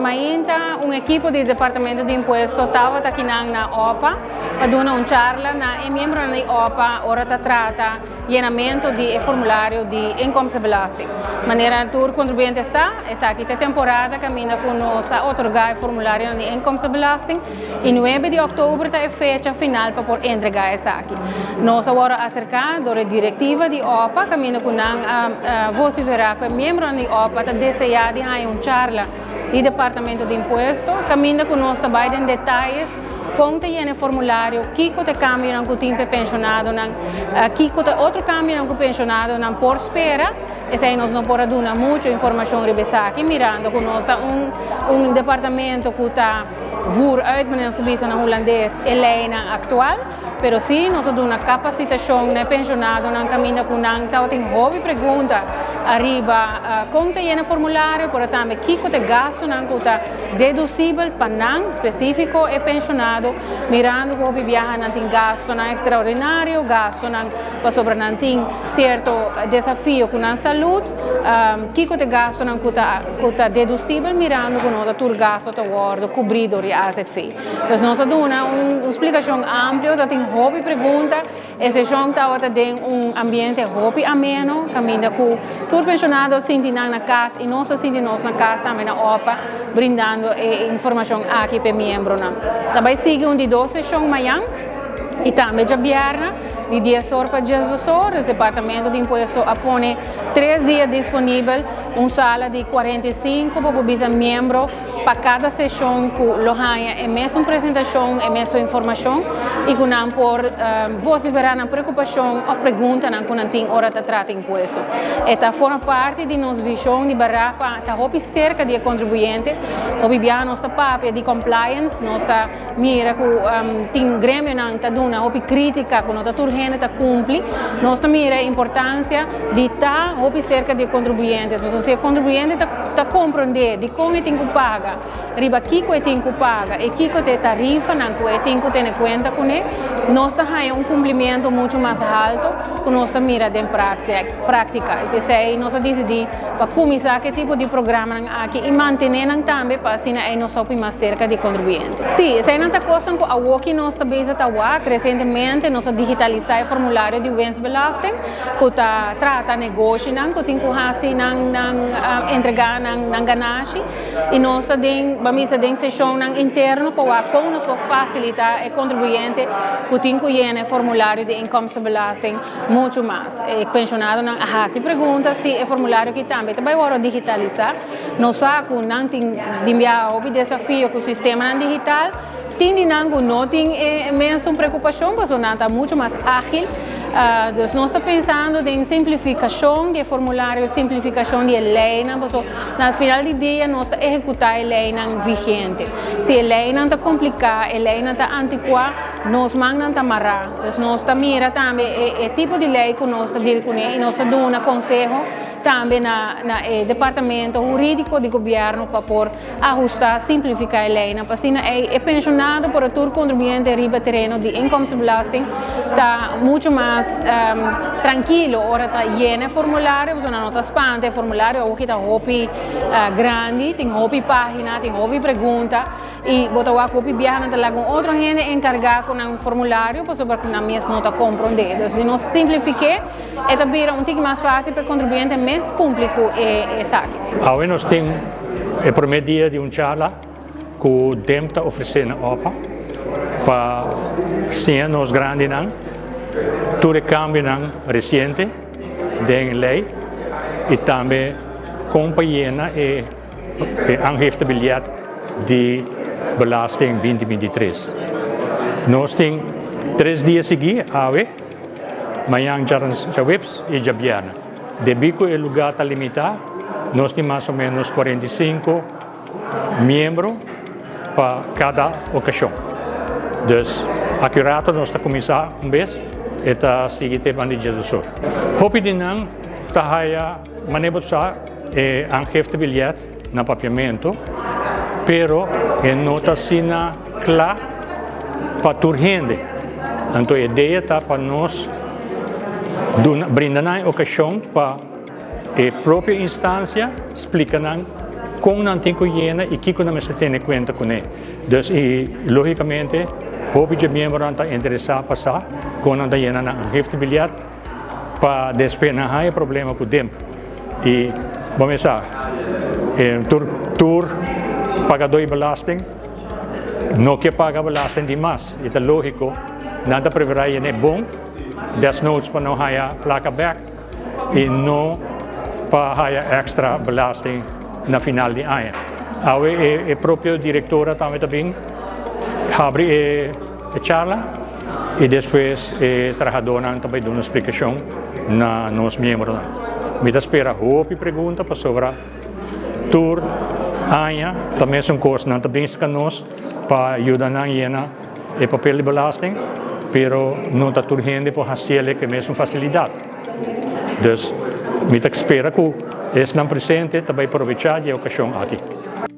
Mainta un ekipo di Departamento di Impuesto tabata akinan na OPA pa duna un charla na e miembronan di OPA ora ta trata yenamento di e formulario di inkomstenbelasting. Manera tur kontribuyente sa, esaki ta e temporada kaminda ku nos a otorgá e formularionan di inkomstenbelasting i nuebe di òktober ta e fecha final pa por entregá esaki. Nos a wòrdu aserká dor e direktiva di OPA kaminda ku nan a vosiferá ku e miembronan di OPA ta deseá di haña un charla di Departamento di Impuesto kaminda ku nos ta bai den detayes kon ta yena e formulario, kiko ta e kambionan ku tin pa e penshonadonan, kiko ta e otro kambionan ku penshonadonan por spera. Esei nos no por a duna mucho informashon riba esaki mirando ku nos ta un un departamento ku ta voer uit, manera nos ta bisa na hulandes, e leinan aktual. Pero si nos a duna kapasitashon na e penshonadonan kaminda ku nan tabatin hopi pregunta ariba kon ta yena formulario, pero tambe kiko ta e gastunan ku ta dedusibel pa nan, spesífiko e penshonado, mirando ku hopi biaha nan tin gastunan ekstraordinario, gastunan pasobra nan tin sierto desafio ku nan salud, kiko ta e gastunan ku ta ku ta dedusibel mirando ku no ta tur gastu ta wòrdu kubrí dor di AZV. Pues nos a duna un splikashon amplio, ta tin hopi pregunta, e seshon tabata den un ambiente hopi ameno kaminda ku tur penshonado a sinti nan na kas i nos a sinti nos na kas tambe na opa brindando e informashon aki pa e miembronan. Ta bai sigui un di dos seshon mañan i tambe djabièrnè di dies or pa diesdos or. Dus Departamento di Impuesto a pone tres dia disponibel un sala di 45 pa por bisa miembro pa kada seshon ku lo haña e mesun presentashon, e mesun informashon i ku nan por vosiferá nan preokupashon òf preguntanan ku nan tin ora ta trata impuesto. E ta forma parti di nos vishon di bará pa ta hopi serka di e kontribuyente. Hopi biaha nos ta papia di compliance, nos ta mira ku tin gremionan ta duna hopi krítika ku no ta tur hende ta kumpli. Nos ta mira e importansia di ta hopi serka di e kontribuyente, pasobra si e kontribuyente ta ta komprondé dikon e tin ku paga, riba kiko e tin ku paga i kiko ta e tarifanan ku e tin ku tene kuenta kuné, nos ta haña un kumplimiento muchu mas haltu ku nos ta mira den práktika. I p'esei nos a disidí pa kuminsá ku e tipo di programanan aki i mantené nan tambe pa asina ei nos ta hopi mas serka di e kontribuyente. Sí, eseinan ta kosnan ku awoki nos ta bezig ta wak. Resientemente nos a digitalisá e formulario di winstbelasting ku ta trata negoshinan ku tin ku hasi nan nan entregá nan nan ganashi i nos ta den ban bisa den seshonnan interno pa wak kon nos por fasilitá e kontribuyente ku tin ku yena e formulario di inkomstenbelasting muchu mas. E penshonadonan a hasi pregunta si e formulario aki tambe ta bai wòrdu digitalisá. Nos sa ku nan tin di biaha hopi desafio ku sistemanan digital. Tin di nan ku no tin e mesun preokupashon pasobra nan ta muchu mas ágil. Dus nos ta pensando den simplifikashon di e formulario, simplifikashon di e leinan pasobra na final di dia nos ta ehekutá e leinan vigente. Si e leinan ta kompliká, e leinan ta antikuá, nos mannan ta mará. Dus nos ta mira tambe e tipo di lei ku nos ta deal kuné i nos ta duna konseho tambe na e departamento hurídiko di gobièrnu pa por ahustá, simplifiká e leinan pa asina ei e penshonado por e tur kontribuyente riba tereno di inkomstenbelasting ta muchu mas trankilo ora ta yena e formulario pasobra nan no ta spanta e formulario awoki ta hopi grandi, tin hopi página, tin hopi pregunta. I bo ta wak hopi biaha nan ta laga un otro hende enkargá ku nan formulario pasobra ku nan mes no ta komprondé. Dus si nos simplifik'é e ta bira un tiki mas fásil pa e kontribuyente mes kumpli ku e esaki. Awe nos tin e promé dia di un charla ku DEMP ta ofresé na opa pa siña nos grandinan tur e kambionan resiente den lei i tambe kon pa yena e E aangiftebiljet di belasting 2023. Nos tin tres dia sigui, awe, mañan djaweps i djabièrnè. Debí ku e lugá ta limitá, nos tin mas o ménos 45 miembro pa kada okashon. Dus aki rato nos ta kuminsá un bes, e ta sigui te banda di djesdosor. Hopi di nan ta haya Manera bo sa e aangiftebiljet na papiamento, pero e no ta asina kla pa tur hende. Anto e idea ta pa nos duna, brinda nan e okashon pa e propio instansia splika nan Kon nan tin ku yena i kiko nan mester tene kuenta kuné. Dus i lógikamente hopi dje miembronan ta interesá pa sa kon nan ta yena nan aangiftebiljet pa despues nan haña problema ku DIMP. I bo mes sa, tur tur pagadó di belasting no ke paga belasting di mas i ta lógiko nan ta preferá yen'é bon desnoods pa no haña plaka bèk i no pa haya extra belasting na final di aña. Awe e propio directora tambe ta bin habri e charla i despues e trahadornan ta bai duna splicacion na nos miembronan. Mi ta spera hopi pregunta pasobra tur aña ta mesun cos, nan ta bin ska nos pa yuda nan yena e papel di belasting, pero no ta tur hende por haciele cu e mesun facilidad. Dus mi ta spera cu esnan presente ta bay probecha di e ocasion aki.